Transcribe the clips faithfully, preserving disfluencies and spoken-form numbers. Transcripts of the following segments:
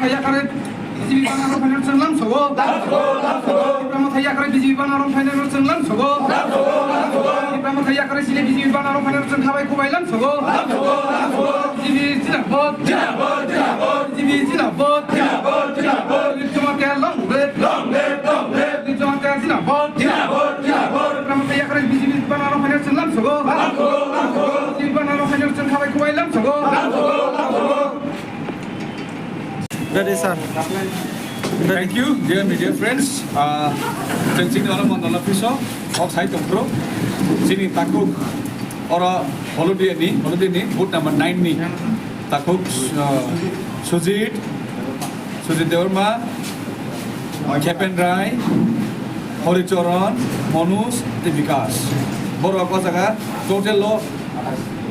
Yakarwi B J P banner rok phainai chwng lamsogo. Tipra Motha yakarwi B J P banner rok phainai chwng lamsogo. Tipra Motha yakarwi sini B J P banner rok phainai chwng khabai khubai lamsogo. B J P zindabad. B J P zindabad. Tipra Motha long live. Tipra Motha zindabad. Tipra Motha yakarwi B J P banner rok phainai chwng lamsogo. B J P banner rok phainai chwng khabai khubai lamsogo. Ready, sir. Thank you, dear media friends. Ah, chwng chini oro Mandal office o, o sai tongphuru. Chini takhuk oro Holodia ni, Holodia ni booth number nine ni takhuk, ah, Sujit, Sujit Debbarma, Khepen Rai, Horicharan, Manoj, tei Bikash. Borok o jaga total o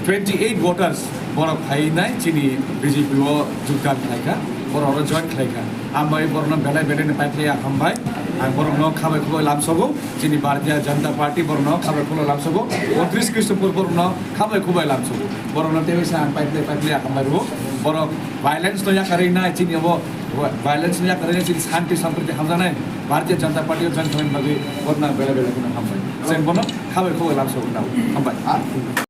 twenty eight voters borok phainai chini B J P o jogdan khlaikha, borok oro join khlaikha. Ang bai borokno belai belai ni paiphilai ang hambai. Ang borokno khabai khubai lamsogo, chini Bharatiya Janata Party borokno khabai khubai lamsogo, untris Krishnapur borokno khabai khubai lamsogo. Borokno tei waisa ang paiphilai paiphilai ang hambai rwo. Borok violence no yakarwi nai chini obo, violence no yakarwi nai chini shanti sampriti hamjaknai Bharatiya Janata Party o join khlaina bagwi borokno ang belai belai kheno hambai. Chwng bono khabai khubai lamsogo nao. Hambai.